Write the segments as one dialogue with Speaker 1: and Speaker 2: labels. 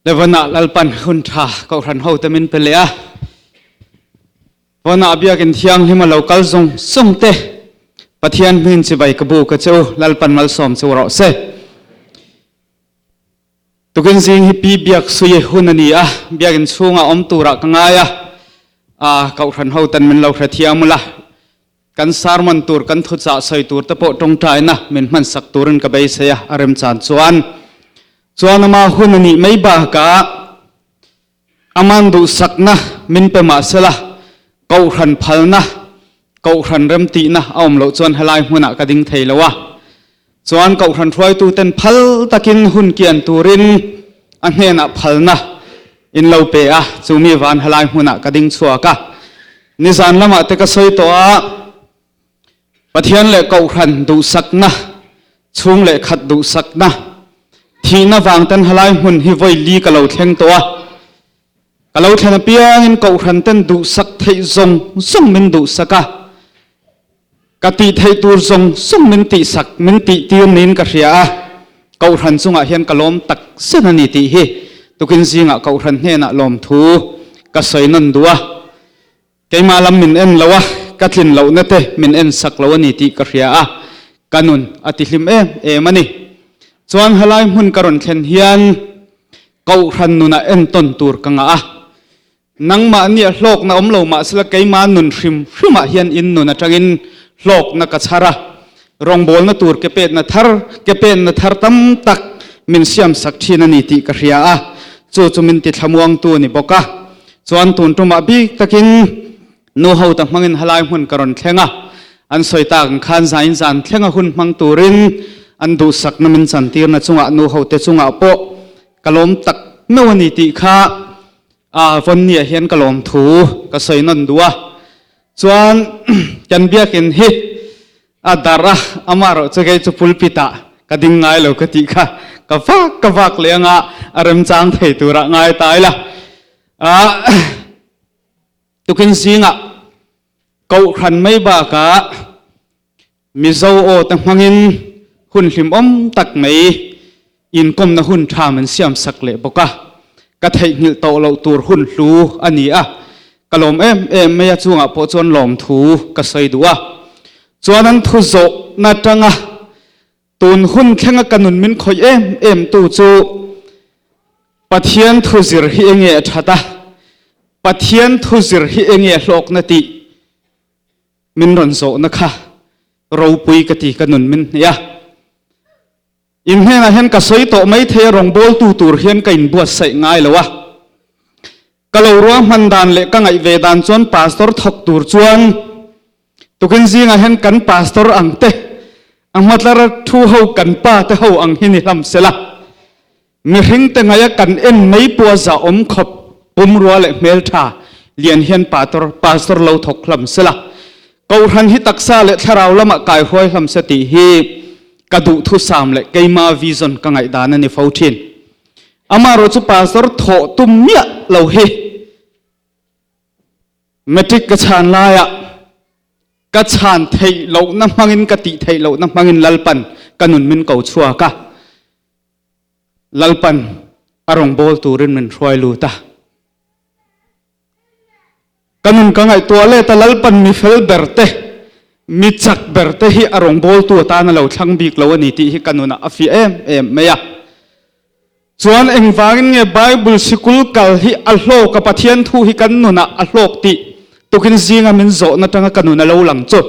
Speaker 1: Levanah Lalpan hun tha Kohhran hote min pe leh a. Vawnah biakin thianghlim a lo kal zawng zawng te Pathian hmin chibai ka bu ka che u, Lalpan malsawm che u rawh se. Tukin zing hi Pi Biak Sui hun a ni a, biakin chhungah awm turah ka ngai a, a Kohhran hoten min lo hrethiam ula, kan sermon tur kan thuchah sawi tur te pawh tawngtaina min hmansak turin ka beisei a, a remchan chuan chuan ama hun a nih mai bakah Aman duhsakna min pe mah sela, Kohhran phalna, Kohhran remtihna a awm loh chuan helai hmunah ka ding thei lo a. Chuan Kohhran hruaituten phal takin hun kian turin a hnenah phalna in lo pe a, chumi van helai hmunah ka ding chhuak a. Nizan lamah te ka sawi tawh a, Pathian leh Kohhran duhsakna, chhung leh khat duhsakna, thihna vang ten halai hmun hi vawi li ka lo thleng tawh a. Ka lo thlen apiangin Kohhran ten duhsak theih zawng zawng min duhsak a, ka tih theih tur zawng zawng min tihsak, min tihtir niin ka hria a. Kohhran chungah hian ka lawm tak zet a ni tih hi tukin zingah Kohhran hnenah lawmthu ka sawi nawn duh a. Keimah lam min en lo a, ka tlin lohna te min en sak lo a ni tih ka hria a, ka nun a ti hlim em em a ni. Chuan helai hmun ka rawn thlen hian Kohhran nunah entawn tur ka ngah a, nangmah nia hlawkna awm lo mahsela keimah nun hrim hrimah hian in nun atangin hlawkna ka chhar a, rawngbawlna tur ke petna thar, ke penna thar tam tak min siam sak thin a ni tih ka hria a, chu chu min ti thlamuangtu a ni bawk a. Chuan tun tumah bik takin nu ho ta hmangin halai hmun ka rawn thleng a, an sawi tak ang khan zain zan thlenga hun hmang turin an duhsakna min chantirna chungah nu ho te chungah pawh ka lawm tak meuh a ni tih kha a vawnniah hian ka lawm thu ka sawi nawn duh a. Chuan kan biakin hi a darh a, amaherawh chu kei chu pulpit ah ka ding ngai lo ka tih kha ka vak ka vak leh anga a remchang thei turah ngai ta ila. Tukin zingah Kohhran mai bakah Mizo aw te hmangin hun hlimawm tak mai inkawmna hun tha min siam sak leh bawk a, ka theihnghilh tawh loh tur hun hlu a ni a, ka lawm em em mai a chungah pawh chuan lawmthu ka sawi duh a. Chuan an thu zawhna tanga tun hun thlenga ka nun min khawih em em tu chu Pathian thu zir hi enge a that a, Pathian thu zir hi enge a hlawkna tih min rawn zawhna kha ropui ka ti ka nun min hnih a. In hnenah hian ka sawi tawh mai thei a, rawngbawltu tur hian ka inbuatsaih ngai lo a. Ka lo ruahman dan leh ka ngaih ve dan chuan pastor thawk tur chuan tukin zingah hian kan pastor ang te, a hmatlara thu ho kan pa te ho ang hi ni hlam sela. Mihring te ngaia kan en mai pawh a zahawm khawp pumrua leh hmeltha lian hian pator pastor lo thawk hlam sela. Kohhran hi taksa leh thlarau lamah kaihuai hlam se tih hi ka duhthusam leh keima vision ka ngaihdan a ni fo thin. Amaherawh chu pastor thawh tum miah lo hi matric ka chhan laiah ka chhan theih lohna hmangin ka tih theih lohna hmangin Lalpan ka nun min ko chhuak a. Lalpan a rawngbâwl tûrin min hruai lût a. Ka nun ka ngaihtuah let a, Lalpan mi fel ber te, mi chak ber te hi a rawngbâwltu atân a lo thlang bîk lo a ni tih hi ka nunah a fiah êm êm mai a. Chuan engvângin nge Bible sikul kal hi a hlâwk a, Pathian thu hi kan nunah a hlâwk tih tukin zînga min zawhna aṭanga ka nun a lo lang chu.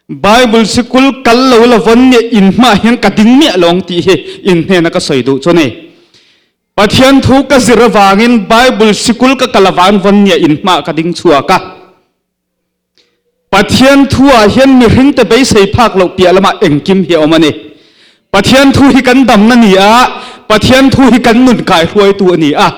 Speaker 1: Bible sikul kal lo la vawn nge in hmaah hian ka ding miah lo ang tih hi in hnena ka sawi duh chu ni. Pathian thu ka zir avangin Bible sikul ka kal avang vawn nge in hmaah ka ding chhuak a. Pathian thu ah hian mihring te beisei phak loh piah lamah engkim hi a awm a ni. Pathian thu hi kan damna ni a, Pathian thu hi kan nun kaihruaitu a ni a.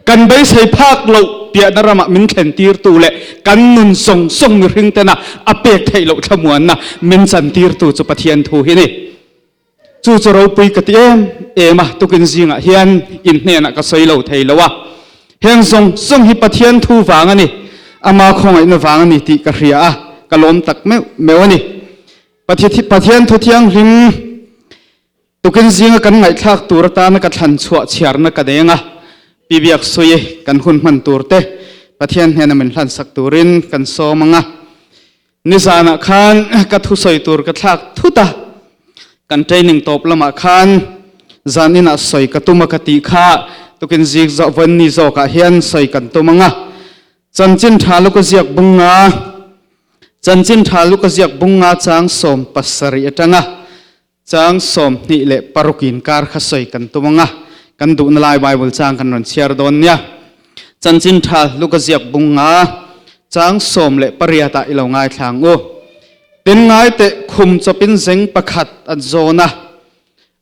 Speaker 1: Kan beisei phak loh piahna ramah min thlentirtu leh kan nun zawng zawng mihring tena a pek theih loh thlamuanna min chantirtu chu Pathian thu hi ni. Chu chu ropui ka ti em em a, tukin zingah hian in hnenah ka sawi lo thei lo a. Heng zawng zawng hi Pathian thu vang a ni, ama khawngaihna vang a ni tih ka hria a, ka lawm tak meuh meuh a ni. Pathian thu thianghlim Tukin zinga kan ngaihthlak tur atana ka thlan chhuah chhiarna ka deng a. Pi Biaksuii kan hun hman tur te Pathian hnena min hlansak turin kan sawm ang a. Nizanah khan ka thusawi tur ka thlak thut a, kan training tawp lamah khan zan inah sawi ka tum a ka tih kha tukin zik zawh vawnni zawkah hian sawi kan tum ang a. Chanchin tha luka ziak bunga Chanchin tha luka ziak bunga chang 17 atanga Chang 26 inkar kha sawi kan tum ang a, kan duhna lai Bible chang kan rawn chhiar dawn nia. Chanchin tha Luka ziak bung nga chang 18 ah i lo ngaithla ang u. Tin ngai teh khum chawpin zeng pakhat an zawn a,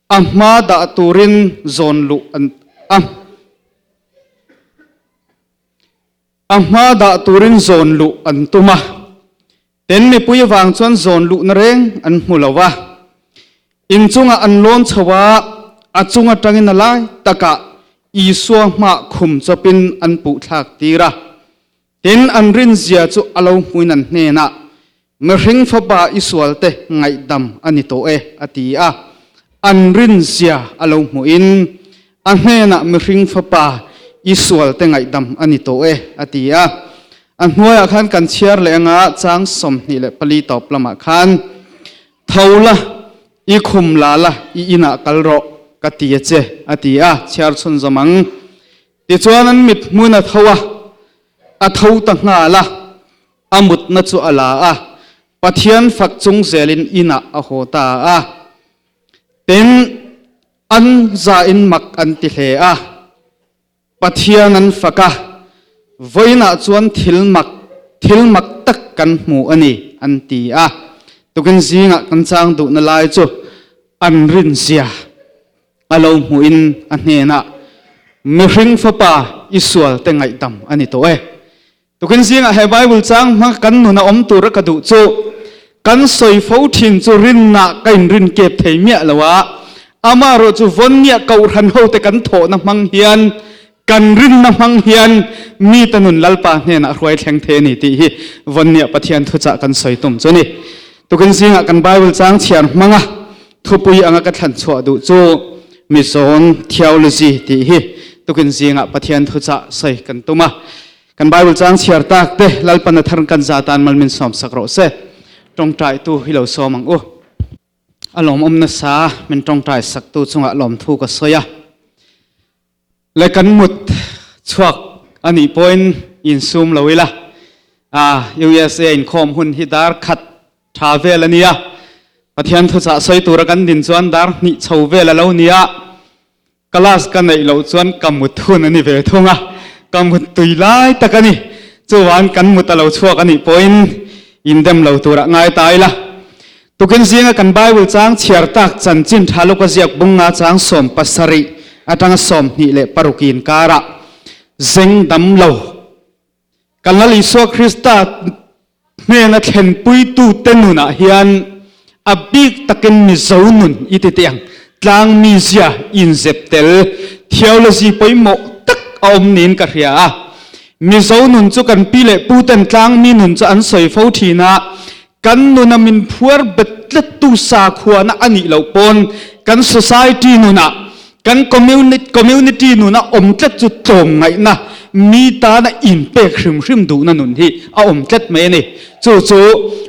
Speaker 1: a hma dah turin zawn luh an a. A hma dah turin zawn luh an tum a. Ten mipui avang chuan zawn luhna reng an hmu lo a, in chungah an lawn chho a, a chung atangin a lai takah Isua hmah khum chawpin an puh thlak tir a. Tin, an rinzia chu a lo hmuin an hnenah, Mihring fapa i sualte ngaihdam a ni tawh e, a ti a. An rinzia a lo hmuhin a hnenah, Mihring fapa i sualte ngaihdam a ni tawh e, a ti a. A hnuaiah khan kan chhiar leh anga chang 24 tawp lamah khan, Tho la, i khum la la, i inah kal rawh, ka ti a che, a ti a, chhiar chhunzawm ang. Tichuan an mit hmun a tho a, a tho ta nghal a, a mutna chu a la a, Pathian fak chung zelin inah a haw ta a. Tin, an zain mak an ti hle a. Pathian an fak a, vawiinah chuan thil mak, thil mak tak kan hmu a ni, an ti a. Tukin zingah kan chang duhna lai chu an rinzia a lo hmuhin a hnenah, Mihring Fapa i sualte ngaihdam a ni tawh e. Tukin zingah he Bible chang hma kan nun a awm tur a ka duh chu kan sawi fo thin chu rinna ka inrin kep thei miah lo a, amaherawh chu vawnnia kohhran hote kan thawhna hmang hian kan rinna hmang hian mite nun Lalpa hnenah hruai thleng thei a ni tih hi vawnnia Pathian thuchah kan sawi tum chu ni. Tukin zingah kan Bible chang chhiar hmanga thupui anga ka thlan chhuah duh chu Mizawn Theology tih hi tukin zingah Pathian thuchah sawi kan tum a. Kan Bible chang chhiar tak te Lalpan a thar kan za tan mal min sawm sak rawh se. Tawngtai tu hi lo sawm ang u. A lawmawm nasa min tawngtai sak tu chungah lawmthu ka sawi a. Le kan mut chhuak a nih pawhin insum lo ila. A USA inkhawm hun hi dar khat tha vel a nia. Pathian thuchah sawi tura kan din chuan dar hnih chho vel a lo nia. Class ka neih loh chuan ka mut hun a ni ve thung a, ka mut tui lai tak a ni. Chuan kan mut a lo chhuak a nih pawhin indem lo turah ngai ta ila. Tukin zinga kan Bible chang chhiar tak chanchin tha lawka ziak bunga chang 17 atanga 26 inkarah zeng dam lo Kan Lal Isua Krista hnena thlenpuitute nunah hian a bik takin Mizo nun i ti teh ang. Tlang mizia inzep tel theology pawimawh tak a awm niin ka hria a. Mizo nun chu kan pi leh puten tlang mi nun chu an sawi fo thin a, kan nuna min phuar bet tlattu sakhuana a nih loh pawn kan society nunah kan community nuna awm tlat chu tlawmngaihna mi tana inpek hrim hrim duhna nun hi a awm tlat mai a ni. Chu chu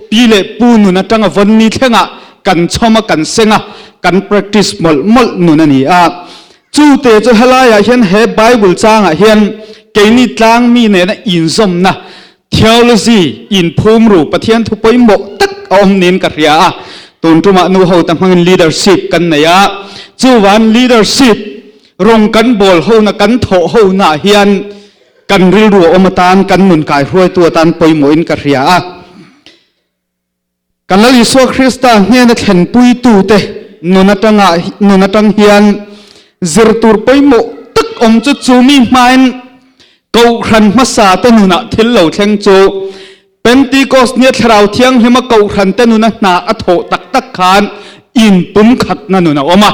Speaker 1: pi leh pu nun atanga vawnni thlengah kan chhawm a, kan seng a, kan practice mawlh mawlh nun a ni a. Chu te chu helaiah hian he Bible changah hian keini tlang mi nena inzawmna Theology inphum ru Pathian thu pawimawh tak a awm niin ka hria a, tun tumah nu ho ta hmangin leadership kan nei a, chuvan leadership rawng kan bawl hona kan thawh hona hian kan rilru a awm atan kan nun kaihruaitu atan pawimawhin ka hria a. Kan Lal Isua Krista hnena thlenpuitute nun atanga nun atang hian zir tur pawimawh tak awm chu chu mi hmain Kohhran hmasa te nunah thil lo thleng chu Pentecost nia Thlarau Thianghlima Kohhran te nuna hna a thawh tak tak khan inpumkhatna nun a awm a.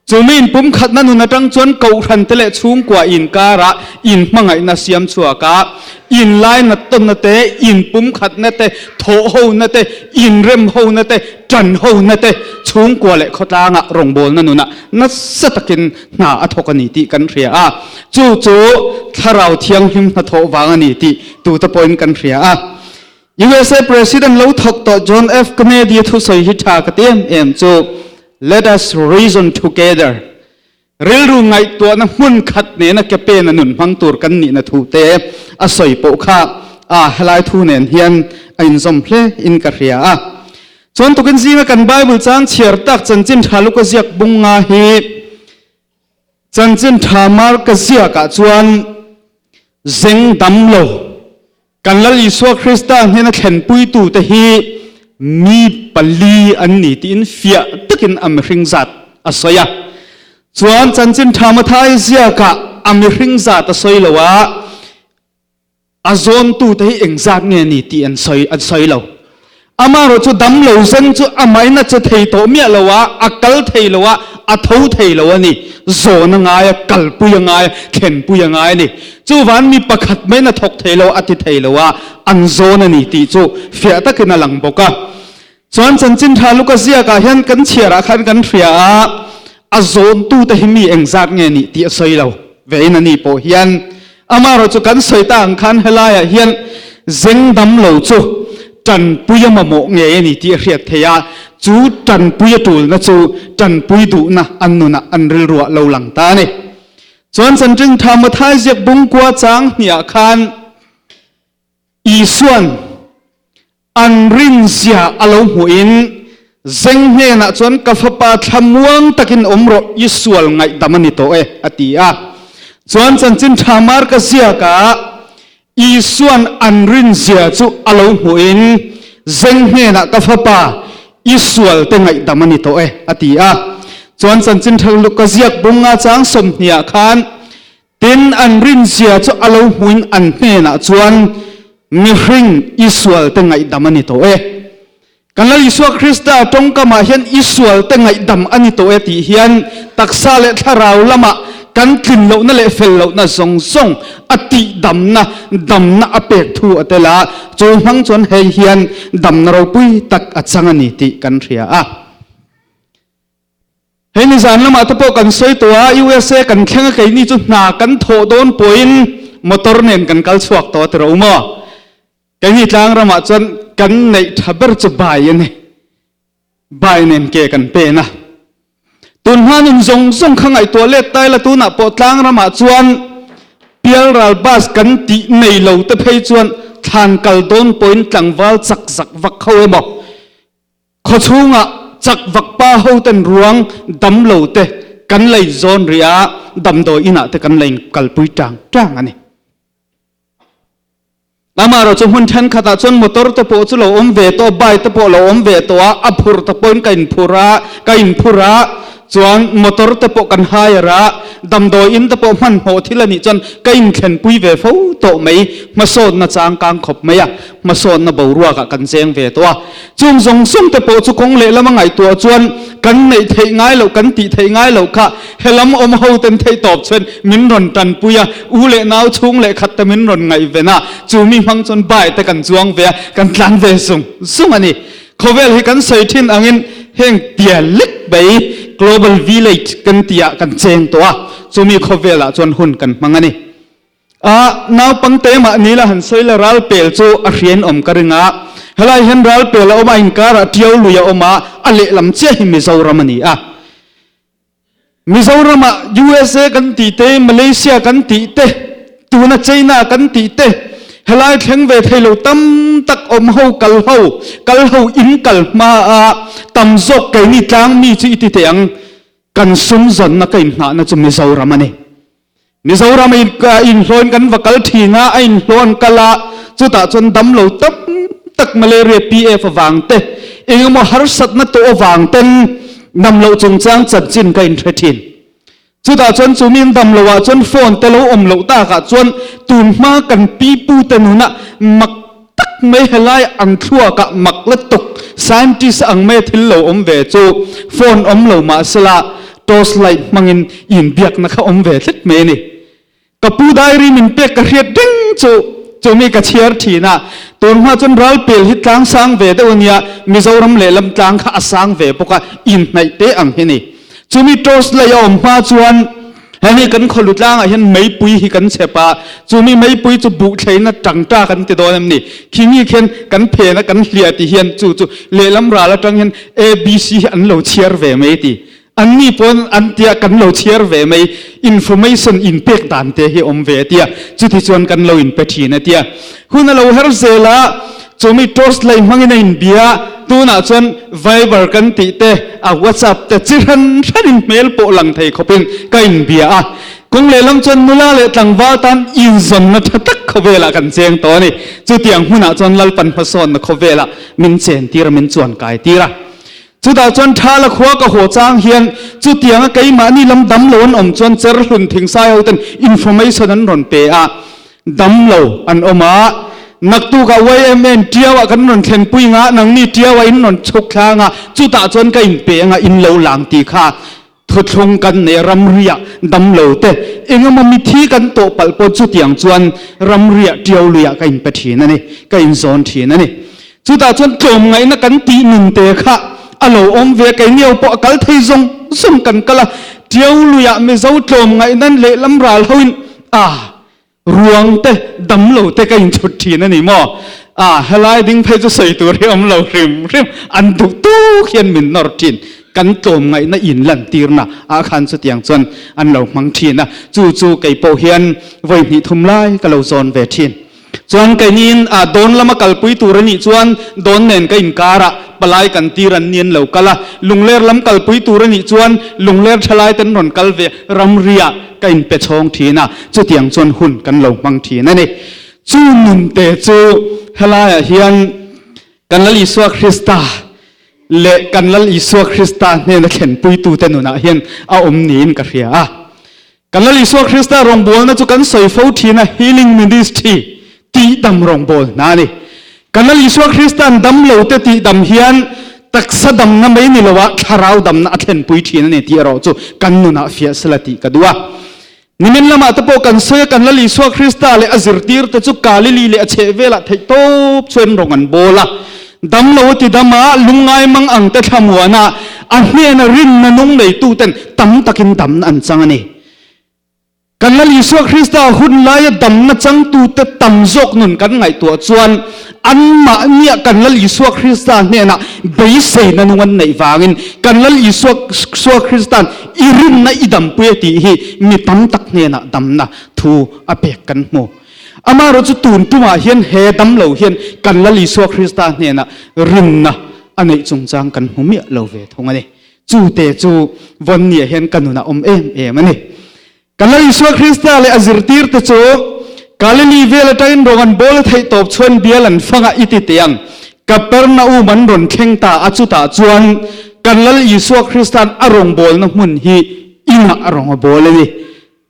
Speaker 1: Chu mi inpumkhatna nun atang chuan kohhran te leh chhungkua inkarah inhmangaihna siam chhuak a, inlainat tawnna te, inpumkhatna te, thawhhona te, inremhona te, tanhona te, chhungkua leh khawtlanga rawngbawlna nunah nasa takin hna a thawk a ni tih kan hria a. Chu chu Thlarau Thianghlim hnathawh vang a ni tih tute pawhin kan hria a. USA President lo thawk tawh John F. Kennedy thusawi hi tha ka ti em em chu, Let us reason together. Rilru ngaihtuahna hmun khat nena ke pena nun hmang tur kan nihna thu te a sawi pawh kha a helai thu nen hian a inzawm hle in ka hria a. Chuan tukin zinga kan Bible chang chhiar tak chanchin tha luka ziak bunga hi chanchin tha mar ka ziakah chuan zeng dam lo Kan Lal Isua Krista hnena thlenpuitute hi mi pali an ni tiin fiah takin a mihring zat a sawi a. Chuan Chanchin Tha Mathai ziakah a mihring zat a sawi lo a, a zawntute hi engzat nge ni tih an sawi an sawi lo. Amaherawh chu dam lo zen chu amahin a che thei tawh miah lo a, a kal thei lo a, a tho thei lo a ni. Zawn a ngai a, kalpui a ngai a, thlenpui a ngai a ni. Chuvan mi pakhat maiin a thawk thei lo, a ti thei lo a, an zawn a ni tih chu fiah takin a lang bawk a. Chuan chanchin tha Luka ziakah hian kan chhiarah khan kan hria a, a zawntute hi mi engzat nge nih tih a sawi lo vein a ni pawh hian. Amaherawh chu kan sawi ta ang khan helaiah hian zeng dam lo chu tanpui a mamawh ngei a ni tih a hriat theih a, chu tanpui a tulna chu tanpui duhna an nunah an rilruah lo lang ta a ni. Chuan Chanchin Tha Mathai ziak bungkua chang hniah khan Isuan An rinzia a lo hmuhin Zeng hnenah chuan, Ka fapa, thlamuang takin awm rawh, i sual ngaihdam a ni tawh e, a ti a. Chuan chanchin tha mar ka ziakah Isuan an rinzia chu a lo hmuhin Zeng hnenah, Ka fapa, i sual te ngaihdam a ni tawh e, a ti a. Chuan chanchin tha ka ziak bunga chang sawmhniah khan Tin, an rinzia chu a lo hmuin an hnenah chuan, Mihring, i sualte ngaihdam a ni tawh e. Kan Lal Isua Krista tawngkamah hian i sualte ngaihdam a ni tawh e tih hian taksa leh thlarau lama kan tlin lohna leh fel lohna zawng zawng a tihdamna, damna a pek thu a tel a, chu hmang chuan hei hian damna ropui tak a chang a ni tih kan hria a. Hei nizan lamah te pawh kan sawi tawh a, USA kan thleng a keini chu hna kan thawh dawn pawhin motor nen kan kal chhuak tawh a ti ro maw? Keini tlang ramah chuan kan neih tha ber chu bai a ni. Bai nen ke kan pen a. Tun hma nun zawng zawng kha ngaihtuah let tai la tunah pawh tlang ramah chuan pialral bus kan tih nei lo te phei chuan thlan kal dawn pawhin tlangval chak zak vak ho emaw Khawchhungah chak vakpa hoten ruang damlo te kan lei zawn rih a, damdawi inah te kan lei kalpui tang tang a ni. Amaherawh chu hmun thenkhatah chuan motor te pawh chu lo awm ve tawh, bike te pawh lo awm ve tawh a, a phur te pawhin ka inphur a, ka inphur a, chuan motor te pawh kan hire a, damdawi in te pawh hmanhmawh thil a nih chuan ka inthlenpui ve fo tawh mai, hmasawnna changkang khawp mai a. hmasawnna boruakah kan cheng ve tawh a. Chung zawng zawng te pawh chu kawng lehlam a ngaihtuah chuan kan neih theih ngai loh, kan tih theih ngai loh kha helam awm ho ten theih tawp chuan min rawn tanpui a, u leh nau chhung leh khat te min rawn ngaihven a, chu mi hmang chuan bai te kan chuang ve a, kan tlan ve zung zung a ni. Khawvel hi kan sawi thin angin heng tia lek mai Global Village kan tihah kan cheng tawh a, chumi khawvelah chuan hun kan hmang a ni. A naupangte mahni la han sawi la ral pel chu a hriain awm ka ring a, helai hian ral pel a awm a, inkarah Tiau lui a awm a, a lehlam chiah hi Mizoram a ni a. Mizoramah USA kan tih te, Malaysia kan tih te, tuna China kan tih te, helai thleng ve thei lo tam tak awm ho kal ho, kal ho in kal hma a tam zawk keini tlang mi chu i ti teh ang, kan sum zawnna ka inhnahna chu Mizoram a ni. Mizoram a inhlawn kan va kal thin a, a inhlawn kal a, chutah chuan damlo tam tak malaria PF avang te, engemaw harsatna tawh avang ten damloh chungchang chanchin ka inhre thin. Chutah chuan chu min damlo ah chuan phone te lo awm loh takah chuan tunhma kan pipu te nunah mak tak mai helai ang thluakah mak la tuk scientist ang mai thil lo awm ve chu phone awm lo mahsela. Torch light hmangin inbiakna kha awm ve tlat mai a ni. Ka pu diary min pek ka hriat reng chu chumi ka chhiar thin a, tun hma chuan Ralpel hi tlang sang ve deuh a nia, Mizoram lehlam tlang kha a sang ve bawk a, inhnaih te ang hi ni. Chumi torch light a awm hma chuan hei hi kan khawlu tlangah hian meipui hi kan chhep a, chumi meipui chu buhthleina tangta kan ti dawn em ni? Khingi khian kan phen a kan hliah ti hian chu chu lehlam ral atang hian ABC hi an lo chhiar ve mai ti. Anni pawn an tia kan lo chhiar ve mai, information inpek dan te hi awm ve a tia, chuti chuan kan lo inpe thin a tia. Hun a lo her zel a, chumi torch light hmangin a inbia, tunah chuan Viber kan tih te, a WhatsApp te chi hran hranin hmel pawh lang thei khawpin ka inbia a. Kawng lehlam chuan nula leh tlangval tan inzawnna tha tak khawvelah kan cheng tawh a ni. Chutiang hmunah chuan Lalpan hmasawnna khawvelah min chentir a, min chuankai tir a. Chutah chuan Thala khua ka haw chang hian chutianga keimahni lam dam lo an awm chuan Cherhlun Thingsai hoten information an rawn pe a, dam lo an awm a, naktukah YMN Tiauah kan rawn thlenpui nga, nangni Tiauah in rawn chhuk thlang a, chutah chuan ka inpe anga in lo lang tih kha thuthlung kan nei a, ramriah dam lo te engemaw mithi kan tawh palh pawh chutiang chuan ramriah Tiau luiah ka inpe thin a ni, ka inzawn thin a ni. Chutah chuan tlawmngaihna kan tih nun te kha a lo awm ve, keiniau pawh a kal thei zawng zawng kan kal a, Tiau luiah Mizo tlawmngaihna lehlam ral hoin a ruang te damlo te ka inchhut thin a ni maw? A helai ding phei chu sawi tur hi awm lo hrim hrim, an duh tuk hian min nawr thin, kan tlawmngaihna in lantirna ah khan chutiang chuan an lo hmang thin a, chu chu kei pawh hian vawi hnih thum lai ka lo zawn ve thin. Chuan keiniin a dawn lama kalpui tur a nih chuan dawn nen ka inkar a, palai kan tir an ni an lo kal a, lungler lam kalpui tur a nih chuan lungler thalai te an rawn kal ve ramriah ka inpe chhawng thin a, chutiang chuan hun kan lo hmang thin a ni. Chu nunte chu helaiah hian kan Lal Isua Krista leh kan Lal Isua Krista hnena thlenpuitute nunah hian a awm niin ka hria a. Kan Lal Isua Krista rawngbawlna chu kan sawi fo thin a, Healing Ministry, tihdam rawngbawlna a ni. Kan Lal Isua Krista'n damlo te tihdam hian taksa damna mai ni loah thlarau damna a thlenpui thin a ni tih erawh chu kan nunah fiah sela tih ka duh a. Nimin lamah te pawh kan sawi a, kan Lal Isua Krista leh a zirtirte chu Galili leh a chhehvelah theihtawp chuan rawng an bawl a. Damlo a ti dam a, lungngai mang ang te thlamuan a, a hnena rinna nung neituten tam takin damna an chang a ni. Kan Lal Isua Krista hun laia damna changtute tam zawk nun kan ngaihtuah chuan anmahniah kan Lal Isua Krista hnenah beiseina nung an neih vangin kan Lal Isua Isua Krista'n i rinna i dampui a tih hi mi tam tak hnenah damna thu a pek kan hmu. Amaherawh chu tun tumah hian he damlo hian kan Lal Isua Krista hnenah rinna a neih chungchang kan hmu miah lo ve thung a ni. Chu te chu vawnniah hian ka nunah awm em em a ni. Kan Lal Isua Krista leh a zirtirte chu Galili vel atangin rawng an bawl theih tawp chuan bial an fang a i ti teh ang. Kapernaum an rawn thleng ta a, chutah chuan kan Lal Isua Krista'n a rawngbawlna hmun hi inah a rawng a bawl a ni.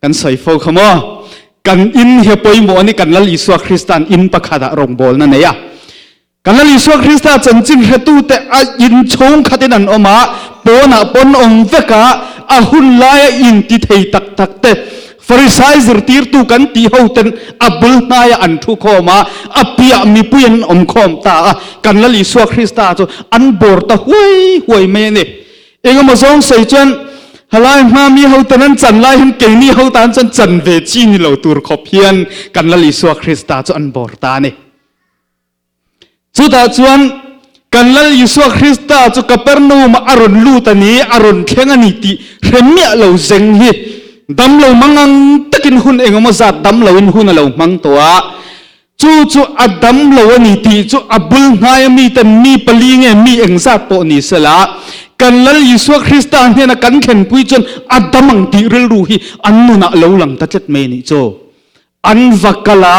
Speaker 1: Kan sawi fo kha maw? Kan in hi a pawimawh a ni, kan Lal Isua Krista'n in pakhatah rawngbawlna nei a. Kan Lal Isua Krista chanchin hretute a in chhung khatin an awm a, pawnah pawn awm vek a, a hun laia inti thei tak tak te, Farisai zirtirtu kan tih hoten a bul hnaiah an thu khawm a, a piah mipui an awm khawm ta a, kan Lal Isua Krista chu an bawr ta huai huai mai a ni. Engemaw zawng sawi chuan halai hma mi ho tan an chan lai hian keini ho tan chuan chan ve chi ni lo tur khawp hian kan Lal Isua Krista chu an bawr ta a ni. Chutah chuan kan Lal Isua Krista chu Kapernaum ah a rawn lut a ni, a rawn thleng a ni tih hre miah lo zeng hi damlo mangang takin hun engemaw zat damloin hun a lo hmang tawh a. Chu chu a dam lo a ni tih chu a bul hnaia miten mi pali nge mi engzat pawh ni sela, kan Lal Isua Krista hnena kan thlenpui chuan a dam ang tih rilru hi an nunah lo lang ta tlat mai a nih chu. An va kal a,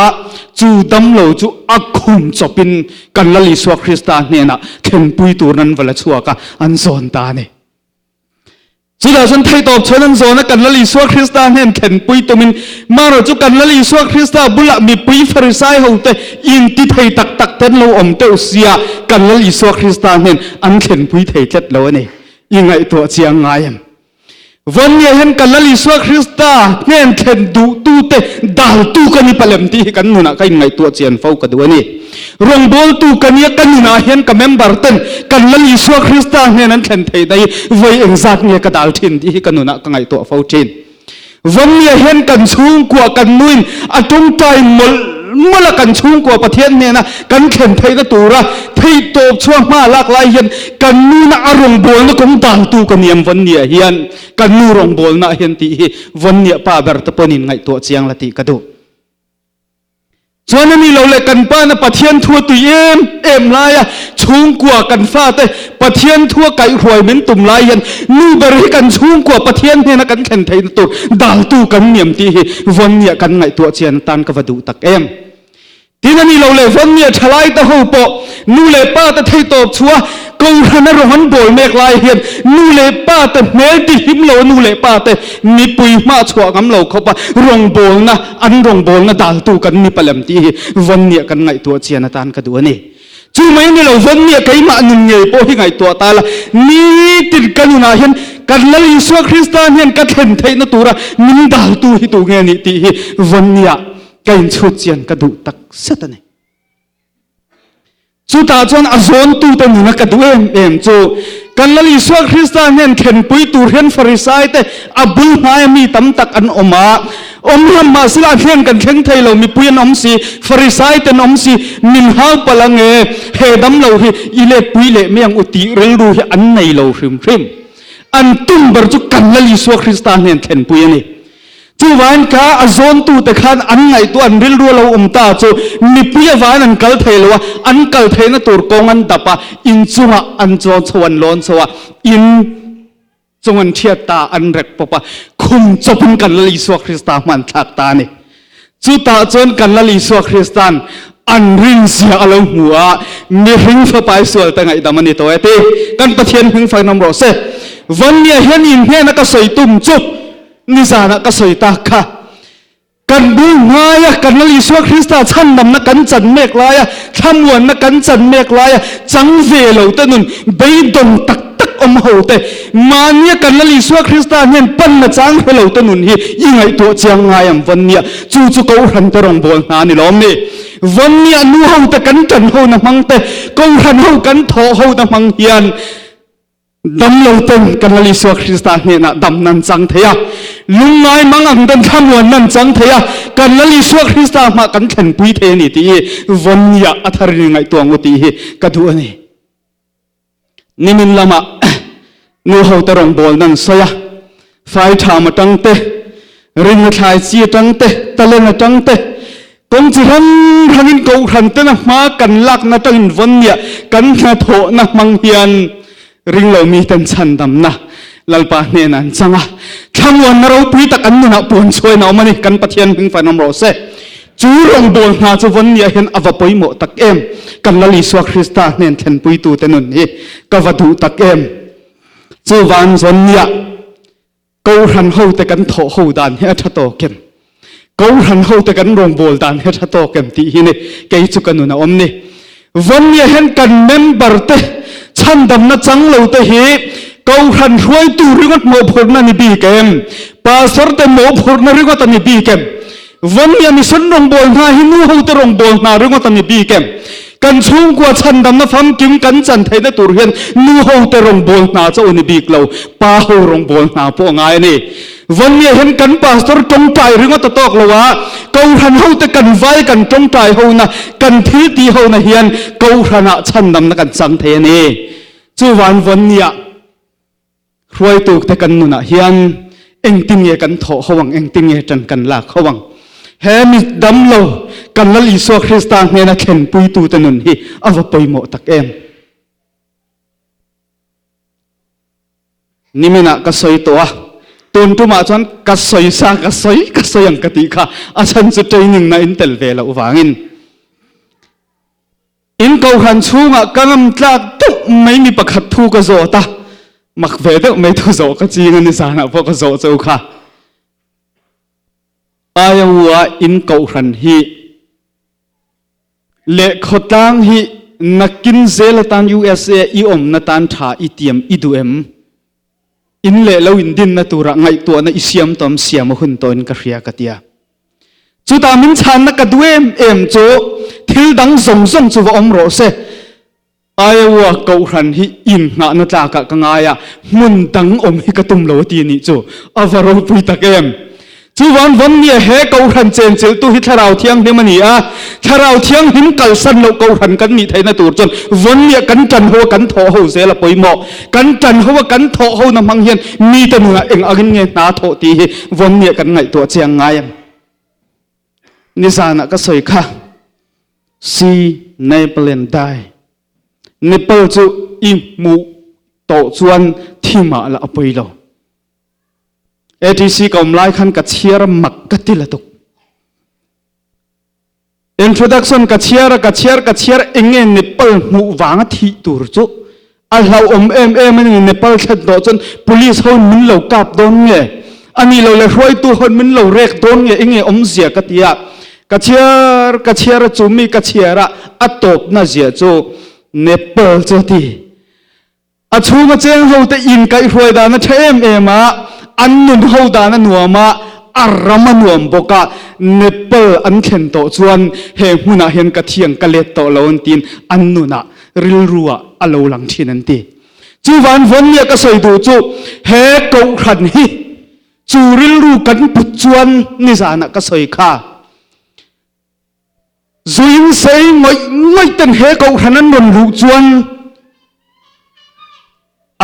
Speaker 1: chu dam lo chu a khum chawpin kan Lal Isua Krista hnenah thlenpui turin an va la chhuak a, an zawn ta a ni. Chutah chuan theihtawp chhuan an zawn a, kan Lal Isua Krista hnen thlenpui tumin, marawh chu kan Lal Isua Krista bulah mipui Farisai hote inti thei tak tak te an lo awm teuh sia, kan Lal Isua Krista hnen an thlenpui thei tlat lo a ni. I ngaihtuah chiang ngai em? Vawnnia hian kan Lal Isua Krista hnen thlen duhtute daltu ka ni palem tih hi kan nunah ka inngaihtuah chian fo ka duh a ni. Rawngbawltu ka nia ka nunah hian ka member ten kan Lal Isua Krista hnen an thlen theih na hi vawi engzat nge ka dal thin tih hi ka nunah ka ngaihtuah fo thin. Vawnnia hian kan chhungkua kan nuin a tawngtai mawlh mawlh a kan chhungkua Pathian hnena kan thlen theihna tura theihtawp chhuah hma lak lai hian kan nuna a rawngbawlna kawng dantu ka niam Vawnnia hian kan nu rawngbawlna hian tih hi Vawnnia pa ber te pawhin ngaihtuah chiang la tih ka duh. Chuan a ni lo le kan pa na Pathian thua tui em em laia chhungkua kan fate Pathian thua kaihhruai min tum lai hian nu ber hi kan chhungkua Pathian hnena kan thlen theihna tur daltu kan niam tih hi Vawnnia kan ngaihtuah chian atan ka va duh tak em. Tin a ni lo le Vawnnia thalai te ho pawh nu leh pa te theihtawp chhuah Kohhran a rawng an bawl mek lai hian nu leh pa te hmel ti hlim lo nu leh pa te mipui hmah chhuah ngam lo khawp a rawngbawlna an rawngbawlna daltu kan ni palem tih hi Vawnnia kan ngaihtuah chian atan ka duh a ni. Chu mai ni lo Vawnnia keimah nun ngei pawh hi ngaihtuah ta la nitin ka nunah hian kan Lal Isua Krista hian ka thlen theihna tura min daltu hi tu nge nih tih hi Vawnnia ka inchhut chian ka duh tak zet a ni. Chutah chuan a zawntute nuna ka duh em em chu kan Lal Isua Krista hian thlenpui tur hian Farisaite a bul hnaia mi tam tak an awm a, awm ram mahsela a hnen kan thleng thei lo, mipui an awm si, Farisaite an awm si, min hau palh ang e, he damlo hi i letpui leh mai ang u tih rilru hi an nei lo hrim hrim. An tum ber chu kan Lal Isua Krista hnen thlenpui a ni. Chuvangin kha a zawntute khan an ngaihtuah an rilru a lo awm ta chu mipui avangin an kal thei lo a, an kal theihna tur kawng an dap a, in chungah an chawn chho an lawn chho a, in chung an thiat ta an rek pawp a, khum chawpin kan Lal Isua Krista hma an thlak ta a ni. Chutah chuan kan Lal Isua Krista'n an rinzia a lo hmu a, mihring fapai sualte ngaihdam a ni tawh e ti. Kan Pathian hming fak nawm rawh se. Vannia hian in hnena ka sawi tum chu Nizanah ka sawi tak kha. Kan bul hmaia kan Lal Isua Krista chhandamna kan chan mek laia, thlamuanna kan chan mek laia chang ve lo te nun beidawng tak tak awm ho te, mahnia kan Lal Isua Krista hian panna chang hre lo te nun hi i ngaihtuah chiang ngai ang Vawnnia. Chu chu Kohhran te rawngbâwl hna a ni lawm ni? Vawnnia nu ho te kan ṭan ho na hmang te, Kohhran ho kan thawh ho na hmang hian, Damlo ten kan Lal Isua Krista hnenah dam nan chang thei a, lungngai mang ang ten thlamuan nan chang thei a, kan Lal Isua Krista hmah kan thlenpui thei a ni tih hi Vawnnia a thar in ngaihtuah ang u tih hi ka duh a ni. Nimin lamah nu hote rawngbâwl nan sawi a, fai ṭham aṭang te, rinna thlai chi aṭang te, talent aṭang te, Kawng chi hrang hrangin kohhran tena hma kan lakna atangin vawnniah kan hnathawhna hmang hian ringlo miten chhandamna Lalpa hnenah an chang a. Thlamuanna ropui tak an nunah puan chhuain a awm a ni. Kan Pathian hming fan awm rawh se. Chu rawngbâwl hna chu vawnniah hian a va pawimawh tak em! Kan Lal Isua Krista hnen thlenpuitute nun hi ka va duh tak em! Chuvang vawnniah Kohhran hote kan thawh ho dan hi a tha tawk em? Kohhran hote kan rawngbâwl dan hi a tha tawk em tih hi ni kei chu ka nun a awm ni. Vawnnia hian kan member te chhandamna chang lo te hi Kohhran hruaitu ringawt mawhphurhna ni bik em? Pastor te mawhphurhna ringawt a ni bik em? Vawnnia mission rawngbâwl hna hi nu hote rawngbâwl hna ringawt a ni bik em? Kan chhungkua chhandamna famkim kan chan theihna tur hian nu hote rawngbâwl hna chauh a ni bik lo, pa ho rawngbâwl hna pawh a ngai a ni. Vawnnia hian kan pastor tawngtai ringawt a tawk lo a, Kohhran hote kan vai kan tawngtai hona, kan thil tih hona hian Kohhranah chhandamna kan chang thei a ni. Chuvan Vawnnia Hruaitu te kan nunah hian engtin nge kan thawh ho ang, engtin nge ṭan kan lak ho ang? He mi damlo kan Lal Isua Krista hnena thlenpuitute nun hi a va pawimawh tak em! Niminah ka sawi tawh a, tun tumah chuan ka sawi sa ka sawi ka sawi ang ka tih kha a chhan chu training na in tel ve loh vangin. In kohhran chhungah ka ngam tlak deuh mai mi pakhat thu ka zawt a, mak ve deuh mai thu zawh ka ching a ni zanah pawh ka zawh cheu kha. Iowa in kohhran hi leh khawtlang hi nakin zel atan USA i awmna tan tha i tiam i duh em? In leh lo in dinna tura ngaihtuahna i siam tawm siam a hun tawhin ka hria ka tia. Chutah min chhanna ka duh em em chu thil dang zawng zawng chu va awm rawh se. Iowa kohhran hi innghahna tlakah ka ngai a, hmun dang awm hi ka tum lo a ti nih chu. A va ropui tak em! Chuvan vawn nia he kohhran chenchilhtu hi Thlarau Thianghlim a ni a, Thlarau Thianghlim kalsan loh kohhran kan nih theihna tur chuan vawn nia kan tan ho a kan thawh ho zel a pawimawh. Kan tan ho a kan thawh hona hmang hian mite nunah eng angin nge hna thawh tih hi vawn nia kan ngaihtuah chiang ngai em? Nizanah ka sawi kha, See Napoleon die. Nepal chu i hmuh tawh chuan thi mah la a pawi lo. ATC ka um lai khan ka chhiar a mak ka ti la tuk. Introduction ka chhiar a ka chhiar ka chhiar enge Nepal hmuh vang a thih tur chu a hlauhawm em em ani Nepal thlen tawh chuan police ho min lo kap dawn nge ani lo le hruaitu ho min lo rek dawn nge enge awmzia ka ti a ka chhiar ka chhiar a chu mi ka chhiar a a tawpna zia chu Nepal chu ti A chhunga cheng hote inkaihhruai dan a tha em em a, an nun ho dan a nuam a, a ram a nuam bawk a, Nepal an thlen tawh chuan he hmunah hian ka thiang ka let tawh lo an tiin an nunah rilru ah a lo lang thin an ti. Chuvan vawnnia ka sawi duh chu he kohhran hi chu rilru kan put chuan nizanah ka sawi kha. Zuin sei ngawih ngawih ten he kohhran an rawn luh chuan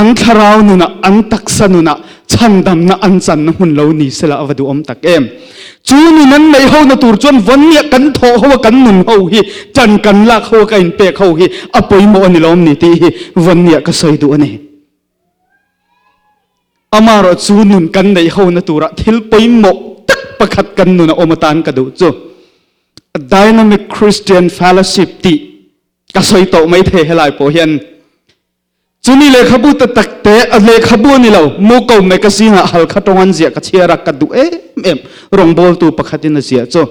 Speaker 1: an thlarau nunah, an taksa nunah chhandamna an channa hmun lo ni sela a va duhawm tak em. Chu nun an neih hona tur chuan vawnniah kan thawh ho a kan nun ho hi, chan kan lak ho a ka inpek ho hi a pawimawh a ni lawm ni tih hi vawnniah ka sawi duh a ni. Amaherawh chu nun kan neih hona turah thil pawimawh tak pakhat kan nun a awm atan ka duh chu Dynamic Christian Fellowship tih ka sawi tawh mai thei helai pawh hian chumi lehkhabu te takte lehkhabu a ni lo Muko magazine ah Halkha tawng an ziah ka chhiar a ka duh em em rawngbawltu pakhatin a ziah chu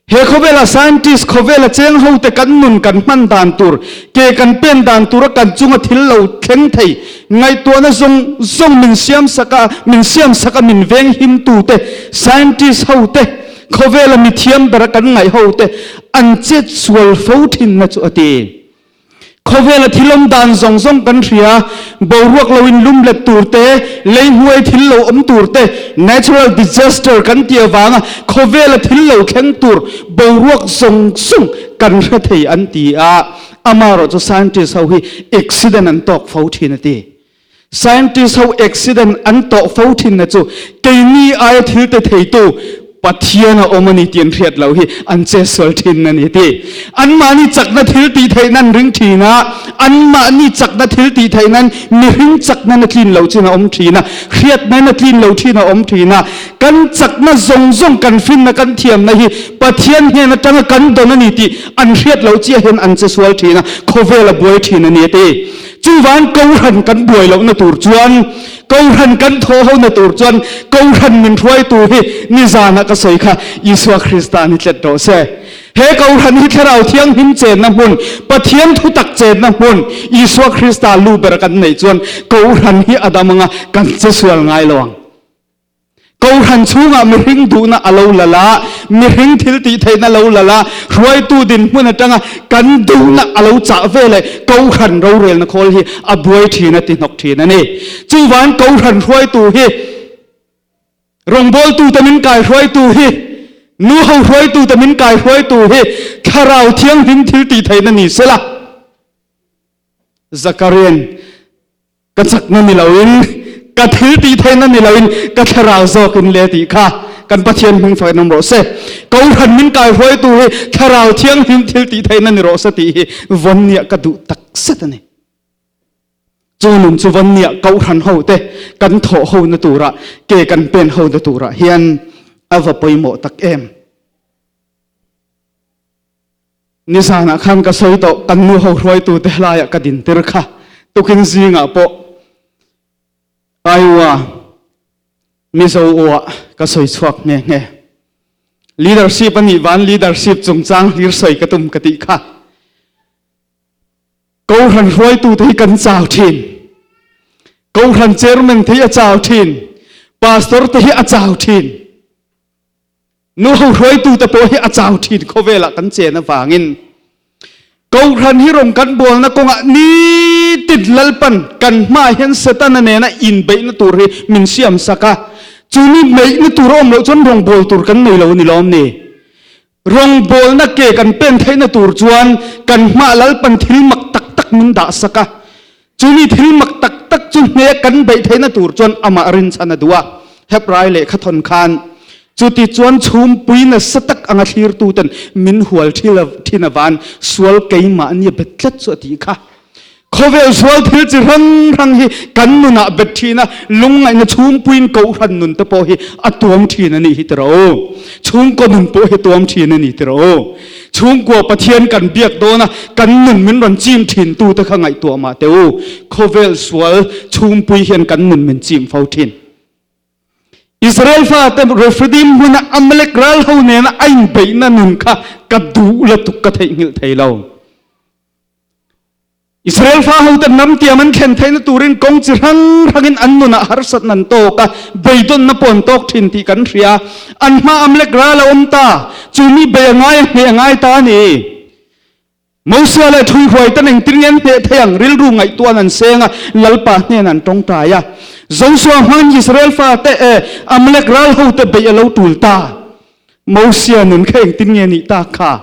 Speaker 1: He khawvela scientist khawvela cheng hote kan nun kan hman dan tur, ke kan pen dan tura kan chunga thil lo thleng thei, ngaihtuahna zawng zawng min siam sak a, min siam sak a min veng him tute, scientist hote, khawvela mithiam bera kan ngaih hote an chet sual fo thinna chu a ti. Khawvela thil awm dan zawng zawng kan hria, boruak lo in lum let tur te, lei hnuai thil lo awm tur te, natural disaster kan tih avanga khawvela thil lo thleng tur boruak zawng zawng kan hre thei an ti a, amaherawh chu scientist ho hi accident an tawk fo thin a ti. Scientist ho accident an tawh fo thinna chu keini aia thil ti theitu Pathian a awm a ni tih an hriat loh hi an chetsual thin a ni ti. Anmahni chakna thil tih theihna an ring thin a, anmahni chakna thil tih theihna mihring chakna na tlin loh chin a awm thin a, hriatna na tlin lo thin a awm thin a. Kan chakna zawng zawng kan finna kan thiamna hi Pathian hnen atanga kan dawn a ni tih an hriat loh chiah hian an chesual thin a, khawvel a buai thin a ni a ti. Chuvan Kohhran kan buai lohna tur chuan, Kohhran kan thawh hona tur chuan Kohhran min hruaitu hi nizanah ka sawi kha Isua Krista ni tlet rawh se. He Kohhran hi Thlarau Thianghlim chenna hmun, Pathian thutak chenna hmun, Isua Krista lu ber kan neih chuan Kohhran hi a dam anga kan che sual ngai lo ang. Kohhran chhungah mihring duhna a lo lal a, mihring thil tih theihna lo lal a, hruaitu dinhmun atanga kan duhna a lo chah ve leh Kohhran rorelna khawl hi a buai thin a ti hnawk thin a ni. Chuvang Kohhran hruaitu hi rawngbawltute min kai hruaitu hi, nuho hruaitute min kai hruaitu hi Thlarau Thianghlim thil tih theihna ni sela. Zakarian Ka chakna ni loin, ka thil tih theihna ni loin, ka thlarau zawkin le tih kha kan Pathian hming fakin awm rawh se. Kohhran min kai hruaitu hi thlarau thianghlim thil tih theihna ni rawh se tih hi vawnniah ka duh tak zet a ni. Chu nun chu vawnniah kohhran ho te kan thawh hona turah, ke kan pen hona turah hian a va pawimawh tak em. Nizanah khan ka sawi tawh, kan nu ho hruaitute laiah ka dintir kha. Tukin zingah pawh Iowa Mizo aw-ah ka sawi chhuak nghe nghe. Leadership a nih van leadership chungchang hlir sawi ka tum ka tih kha. Kohhran hruaitute hi kan chau thin. Kohhran chairman te hi a chau thin. Pastor te hi a chau thin. Nu ho hruaitu te pawh hi a chau thin khawvelah kan chen avangin. Kohhran hi rawng kan bualna kawngah nitin Lalpan kan hmaah hian Setana nena inbeihna tur hi min siam sak a. Chu ni beihna tur a awm loh chuan rawngbâwl tur kan nei lo a ni lawm ni? Rawngbâwlna ke kan pen theihna tur chuan kan hmaah Lalpan thil mak tak tak min dah sak a. Chu ni thil mak tak tak chu hne kan beih theihna tur chuan amah rinchhan a duh a. Hebrai lehkha thawn khan chuti chuan chhumpui nasa tak anga thlirtuten min hual thin avan sual keimahni a bet tlat chu a tih kha. Khawvel sual thil chi hrang hrang hi kan nunah bet thin a, lungngaihna chhungpuiin kohhran nun te pawh hi a tuam thin a nih hi tiraw u. Chhungkaw nun pawh hi tuam thin a ni tiraw u. Chhungkua Pathian kan biak dawn a, kan nun min rawn chim thin tu te kha ngaihtuah mah teh u. Khawvel sual chhungpui hian kan nun min chim fo thin. Israel fate Rephidim hmuna Amalek ral ho nena a inbeihna nun kha ka duh lutuk ka theihnghilh thei lo. Israel fa hoten ram tiam an thlen theihna turin kawng chi hrang hrangin an nunah harsatna an tawk a, beidawnna pawh an tawk thin tih kan hria. An hma Amalek ral a awm ta, chu mi bei a ngai a hneh a ngai ta a ni. Mosia leh Thuihruaiten engtin nge an hneh thei ang? Rilru ngaihtuahna an seng a, Lalpa hnenah an tawngtai a. Joshua hmangin Israel fate e Amalek ral hote beih a lo tul ta. Mosia nun kha engtin nge nih tak kha?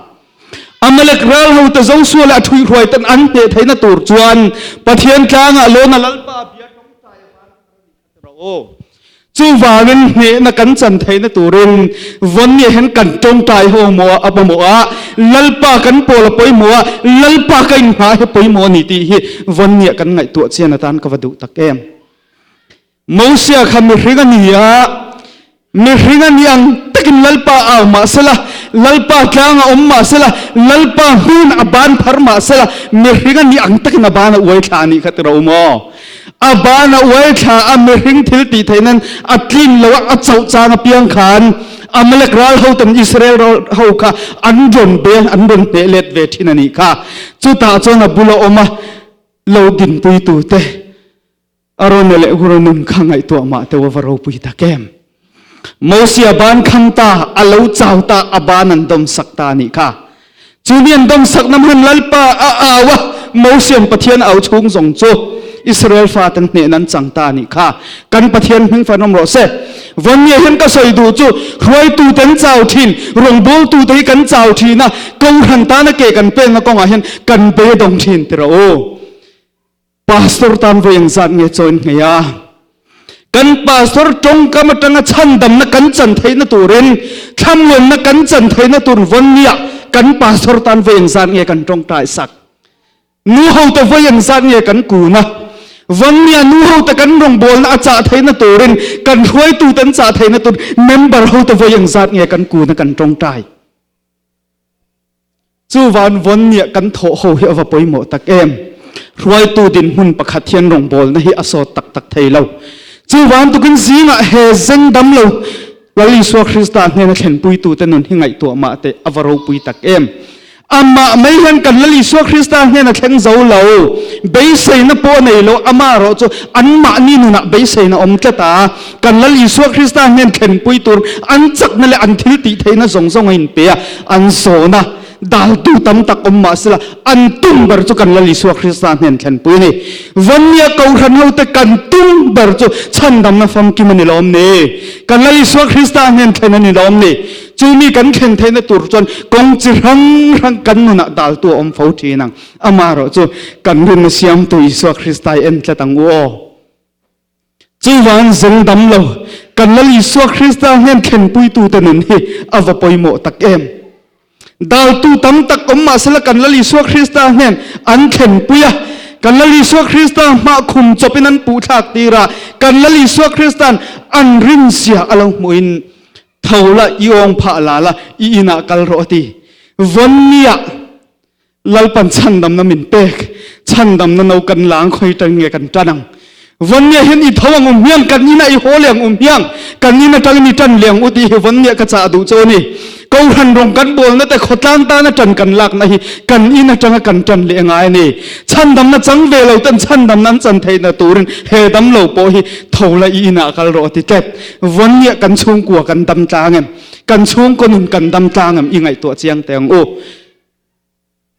Speaker 1: Amalek ral hote Joshua leh a ṭhuihhruai ten an hneh theihna tur chuan Pathian tlangah lawn a Lalpa bia tawngtai a van a nih kha ti rawh u. Chuvangin hnehna kan chan theihna turin vawnni hian kan tawngtai ho maw a pawimawh a, Lalpa kan pawl a pawimawh a, Lalpa ka inhngah hi pawimawh a ni tih hi vawnniah kan ngaihtuah chian atan ka va duh tak em. Mosia kha mihring a ni a, mihring a ni ang takin Lalpa au mah sela, Lalpa tlang a awm mah sela, Lalpa hmun a ban phar mah sela, mihring a ni ang takin a ban a uai thla a nih kha ti ro maw? A ban a uai thla a, mihring thil tih theih nan a tlin lo a, a chauh chang apiang khan Amalek ral ho ten Israel ral ho kha an rawn be, an rawn hneh let ve thin a nih kha. Chutah chuan a bula awm a, lo dinpuitute, Arona leh Hura nun kha ngaihtuah mah teuh a va ropui tak em! Mosia ban kham ta, a lo chau ta, a ban an dawm sak ta a nih kha. Chu mi an dawm sak na hman Lalpa a au a, Mosian Pathian au chhung zawng chu Israel faten hnehna an chang ta a nih kha. Kan Pathian hming fan awm rawh se. Vawnnia hian ka sawi duh chu hruaitute an chau thin, rawngbawltute hi kan chau thin a, Kohhran tana ke kan penna kawngah hian kan beidawng thin ti rawh u. Pastor tan vawi engzat nge chaw in nghei a? Kan pastor tawngkam atanga chhandamna kan chan theihna turin, thlamuanna kan chan theihna tur vawnniah kan pastor tan vawi engzat nge kan tawngtai sak? Nu hote vawi engzat nge kan kun a? Vawnniah nu hote kan rawngbawlna a chah theihna turin, kan hruaitute an chah theihna tur member hote vawi engzat nge kan kun a kan tawngtai? Chuvan vawnniah kan thawh ho hi a va pawimawh tak em! Hruaitu dinhmun pakhat hian rawngbawlna hi a sawt tak tak thei lo. Chuvan tukin zingah he zeng dam lo Lal Isua Krista hnena thlenpuitute nun hi ngaihtuah mah teh a va ropui tak em! Amah mai hian kan Lal Isua Krista hnena thleng zo lo, beiseina pawh nei lo, amah erawh chu anmahni nunah beiseina awm tlat a, kan Lal Isua Krista hnen thlenpui tur an chakna leh an thiltihtheihna zawng zawng a inpe a, an zawn a, daltu tam tak awm mah sela an tum ber chu kan Lal Isua Krista hnen thlenpui a ni. Vannia Kohhran hote kan tum ber chu chhandamna famkim a ni lawm ni? Kan Lal Isua Krista hnen thlen a ni lawm ni? Chu mi kan thlen theihna tur chuan kawng chi hrang hrang kan nunah daltu a awm fo thin ang. Amaherawh chu kan rinna siamtu Isua Krista i en tlat ang u aw. Chuvang zeng dam lo, kan Lal Isua Krista hnen thlenpuitute nun hi a va pawimawh tak em! Daltu tam tak awm mahsela kan Lal Isua Krista hnen an thlenpui a, kan Lal Isua Krista hmah khum chawpin an puhthlak tir a, kan Lal Isua Krista'n an rinzia a lo hmuhin, Tho la, i awng phah la la, i inah kal rawh a ti. Vawnniah Lalpan chhandamna min pek, chhandamna no kan lang khawi tan nge kan tan ang. Vawnnia hian i tho ang um hiang, kan ina i haw leh ang um hiang, kan ina tangin i tan leh ang u tih hi vawnnia ka chah duh chu a ni. Kohhran rawng kan bawlna te khawtlang tana ṭan kan lakna hi kan in aṭanga kan ṭan leh a ngai a ni. Chhandamna chang ve lo ten chhandamna an chan theihna turin he damlo pawh hi tho la i inah kal rawh a ti tlat. Vawnniah kan chhungkua kan dam tlang em? Kan chhungkaw nun kan dam tlang em? I ngaihtuah chiang teh ang u.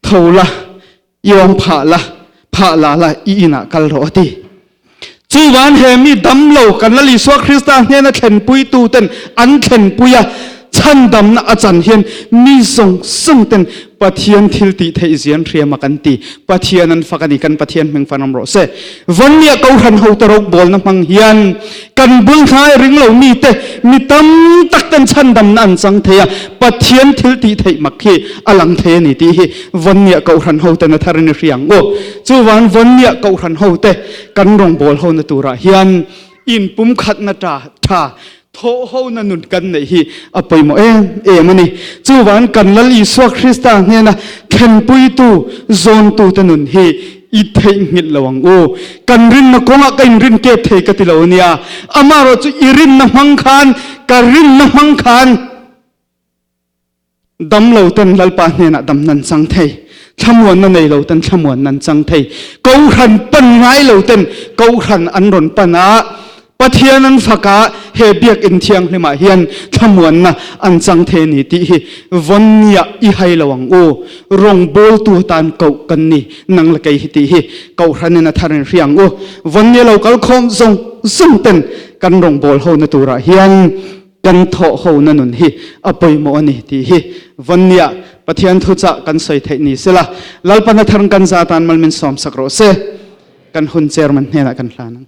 Speaker 1: Tho la, i awm phah la, phah la la i inah kal rawh a ti. Chuvan he mi damlo kan Lal Isua Krista hnena thlenpuitu ten an thlenpui a, chhandamna a chan hian mi zawng zawng ten Pathian thil tih theih zian hriam a kan ti. Pathian an fak a ni, kan Pathian hming fan awm rawh se. Vannia Kohhran hote rokbawlna hmang hian kan bul hnai ring lo mite mi tam tak ten chhandamna an chang thei a, Pathian thil tih theih mak hi a lang thei a ni tih hi Vannia Kohhran hoten a thar in i hria ang u. Chuvan Vannia Kohhran hote kan rawngbâwl hona turah hian inpumkhatna ṭa ṭha thawhhona nun kan neih hi a pawimawh em em a ni. Chuvan kan Lal Isua Krista hnena thlenpuitu zawntute nun hi i theihnghilh lo ang u. Kan rinna kawngah ka inrin kep thei ka ti lo a nia. Amaherawhchu i rinna hmang khan, ka rinna hmang khan, Dam lo ten Lalpa hnenah dam nan chang thei. Thlamuanna nei lo ten thlamuan nan chang thei. Kohhran pan ngai lo ten kohhran an rawn pan a, Pathian an fak a, he biakinn thianghlimah hian thlamuanna an chang thei a ni tih hi vawnniah i hai lo ang u. Rawngbawltu atan koh kan ni nang la kei hi tih hi kohhranin a thar in hria ang u. Vawnnia lo kal khawm zawng zawng ten kan rawngbâwl hona turah hian Kan thawh hona nun hi a pawimawh a ni tih hi Vannia Pathian thuchah kan sawi theih ni sela, Lalpana thar kan za tan mal min sawmsak rawh se. Kan hun chairman hnenah kan hlan ang.